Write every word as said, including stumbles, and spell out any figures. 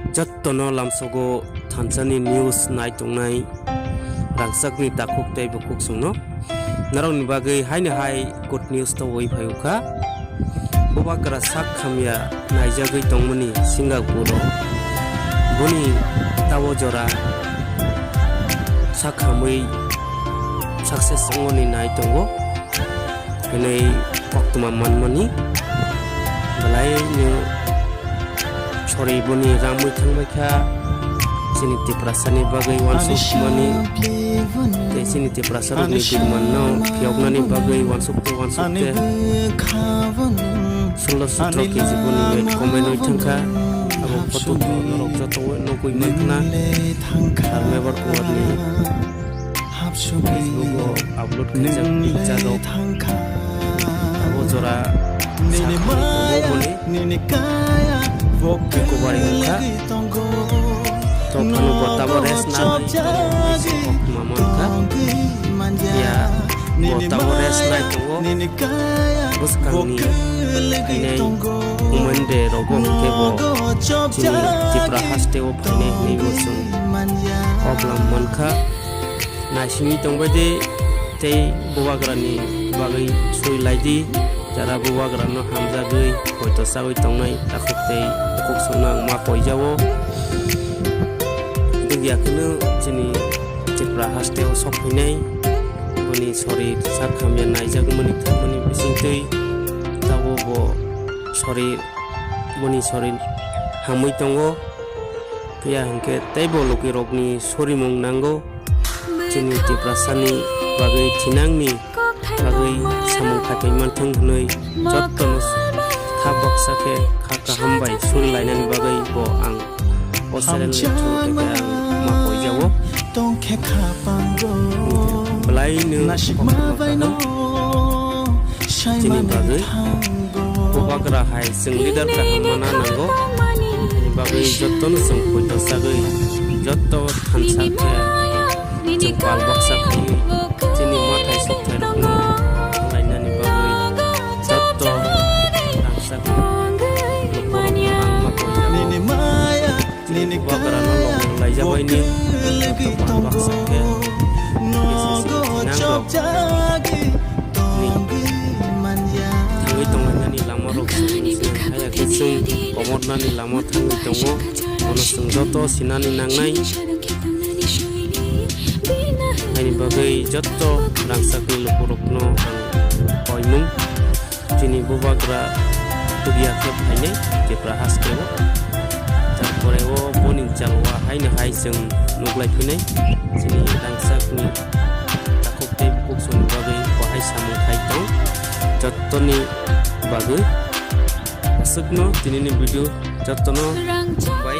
Jottono lamsogo thansani news nai tongnai rangchakni takhuk tei bukhuk chwngno. Norokni bagwi haino hai good news to wi phaiwkha. Bubagra sak khamya naijagwi tongmani Singapore o. Boni tabo jora sak khamwi success wngmani nai tongo. Hwnwi koktwma manmani belai no sorry boni ramwi thangbaikha chini Tiprasani bagwi wansukmani tei chini Tiprasarokni birmanno phiyoknani bagwi wansukte wansukte sullo sutro keji boni weight komainwi thangkha. Abo photo norok joto nugwi mankha Dharmebar Kuwarni Facebook o upload khaijak picture rok. Abo jora sakni tongo boni. Kubari wngkha. Tophano bo tabo rest nai tongo, mankha. Ya, bo tabo rest nai tongo. Bwskangni phainai umande rogo hwnkhe bo chini Tipra haste o phainai hwnwi bo chwng koklam mankha. Naisingwi tongbai di tei bubagrani bagwi sui lai di. Jara bubagrano hamjagwi poito sagwi tongnai takhuk tei bukhuk songno ang ma poijao. Dugya kheno chini Tipra haste o sok phainai. Boni sorir sak hamya naijak mani thangmani bisingtwi tabuk bo sorir, boni sorir hamwi tongo. Phiya hwnkhe teibo lukirokni sorimung nango. Chini Tiprasani bagwi thinangni bagwi samung khapai manthung hwnwi jottono kha baksa khe kha kaham bai suri lainani bagwi bo ang o channel ni through tei ang ma poijao. Belai no koktwma kaham. Chini bagwi bubagra hai chwng leader kaham mana nango. Chini bagwi jottono chwng poito sagwi jotto thansa khe chwng pal baksa khaiwi chini mathai sokthai rokno lainani bagwi jotto rangchak lukurokno ang ma poito. Chini bubagrano lok laijabaini joto pal baksa khe K C C thinangrok ni thangwi tonglainani lamarok chwng chwng haya khe chwng komornani lama thangwi tongo. Bono chwng joto sinani nangnai. Haini bagwi joto rangchakni lukurokno ang koimung. Chini bubagra tubya khe phainai Tipra haste o. Tarpore o boni chalwa haino hai chwng nuklai phinai. Chini rangchakni takhuk tei bukhuk songni bagwi bo hai samung khai tong. Jottoni bagwi aswkno tinini video jottono bai.